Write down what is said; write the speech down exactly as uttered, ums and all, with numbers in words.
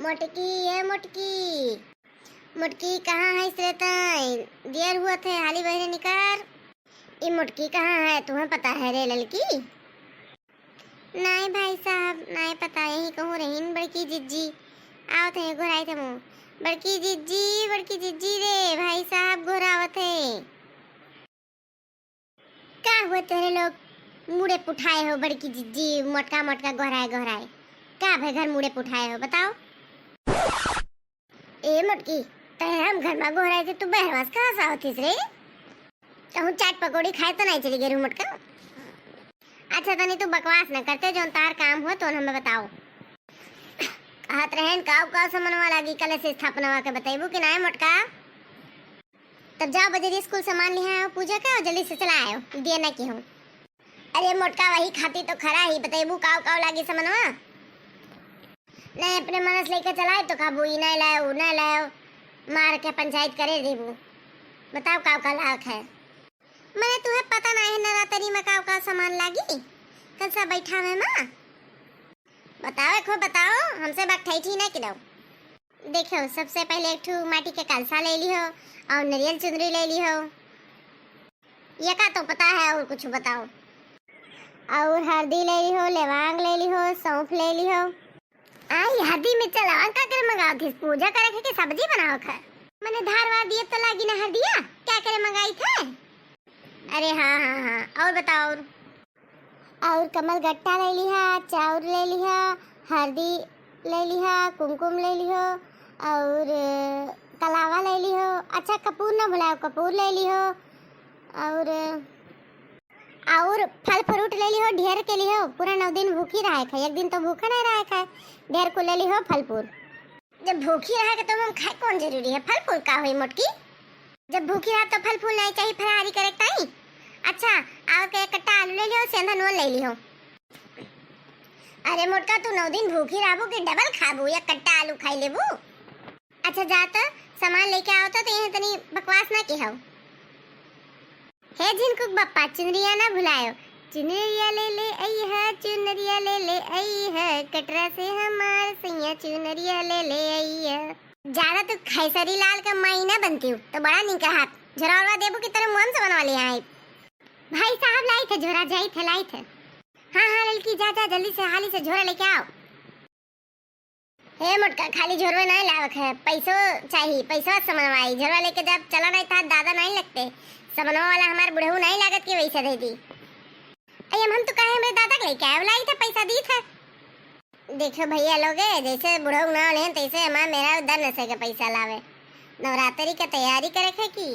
मोटकी, ए मोटकी, मोटकी, कहाँ है रे तैं? देर हुआ थे, हाली बहरे निकर। ई मोटकी कहाँ है, तुम्हें पता है रे ललकी? नाहीं भाई साहब, नाहीं पता, यहीं कहूँ रहीन बड़की जिज्जी। आवत है, गोहराई थे मुँह। बड़की जिज्जी, बड़की जिज्जी रे, भाई साहब गोहरावत है। का हुआ तोहरे लोग मुड़े पुठाए हो बड़की जिज्जी, मोटका मोटका गोहराए गोहराए? का भे घर मुड़े पुठाए हो, बताओ? ए मोटकी, तैं हम घर मा गोहराए थे, तू बहरवा से कहाँ से आवत हिस रे? कहूँ चाट पकौड़ी खाए तो नाहीं चली गई रू मोटका? अच्छा तनी तू बकवास न करते, जौन तार काम हुआ तो हमें बताओ। कहत रहेन काव काव समनवा लागी कलश स्थापनवा के, बतैबू कि नाहीं मोटका? तब जाओ बजरिया से कुल सामान लिहा आओ, पूजा का, और जल्दी से चला आयो, देर ना किहो। अरे मोटका, वही खाती तो खरा ही, बतैबू काव काव लागी समनवा? नाहीं, अपने मनस लेके चलाए तो कहबू, ई नाहीं लायो, ऊ नाहीं लायो, मार के पंचायत करे देबू। बताओ काव काव लाग है? मने तुम्हें पता नाहीं है नवरात्रि मा काव काव सामान लागी? कलसा बैठावे मा? बताओ, एक हो बताओ, हमसे बकठैठी ना किदो। देखो, सबसे पहिले एक ठो माटी के कलसा ले लिहो और नरियल चुनरी ले लिहो। ये का तो पता है, और कुछ बताओ। और हरदी ले लिहो, लेवांग ले लिहो, सौंफ ले लिहो। आई हरदी मिर्चा लेवांग का करे मंगाओ थे? पूजा करे थे कि सब्जी बनाओ थे? मने धार वार दिए तो लागी ना हरदिया, क्या करे मंगाई थे? अरे हाँ, हाँ, हाँ, और बताओ, और? और कमल गट्टा ले लिहा, चाउर ले लिहा, हरदी ले लिहा, कुमकुम ले लिहो, और कलावा ले लिहो। अच्छा, कपूर ना भुलाओ, कपूर ले लिहो, और, और फल फ्रूट ले लिहो, ढेर के लिहो, पूरा नौ दिन भूखी रहे खाए, एक दिन तो भूखा नहीं रहे खाए, ढेर को ले लिहो फल फ्रूट। जब भूखी रहे के तो हम खाए कौन जरूरी है, फल फूल का होई मोटकी? जब भूखी रहा तो फल फूल नहीं चाहिए फरारी करे ताई। अच्छा, आओ के एक कट्टा आलू ले लिहो, सेंधा नून ले लिहो। अरे मोटका, तू नौ दिन भूखी रहबू कि डबल खाबू, एक कट्टा आलू खाई लेबू? अच्छा जा तो, सामान लेके आओ तो, तो यहाँ तनी बकवास ना के हो। हे झिनकुक बप्पा, चुनरिया ना भुलायो। चुनरिया ले ले अइहा, चुनरिया ले ले अइहा, कटरा से हमार सैया चुनरिया ले ले अइहा। ज्यादा तू खेसरी लाल का माई ना बनती हूँ, तो बड़ा निक हाथ झोरावा देबू की तरह मुहम से बनवा ले आए। भाई साहब लाई थे झोरा, जाई थे, लाई थे। हाँ, हाँ, ललकी, जा, जा, जल्दी से, हाली से झोरा लेके आओ। हे मोटका, खाली झोरवे नहीं लावक है, पैसो चाही, पैसवा समनवाई। झोरवा लेके जब चला नहीं था, दादा नहीं लगते। समनवा वाला हमार बुढ़ऊ नहीं लागत कि वैसे दे दी। अयम हम तो कहे हमरे दादा के लेके आए, लाई था, पैसा दी था। देखो भैया लोगे, जैसे बुढ़ऊ ना लेन, तैसे हमार मेरा दर नशे के पैसा लावे। नवरात्रि के तैयारी करे थे कि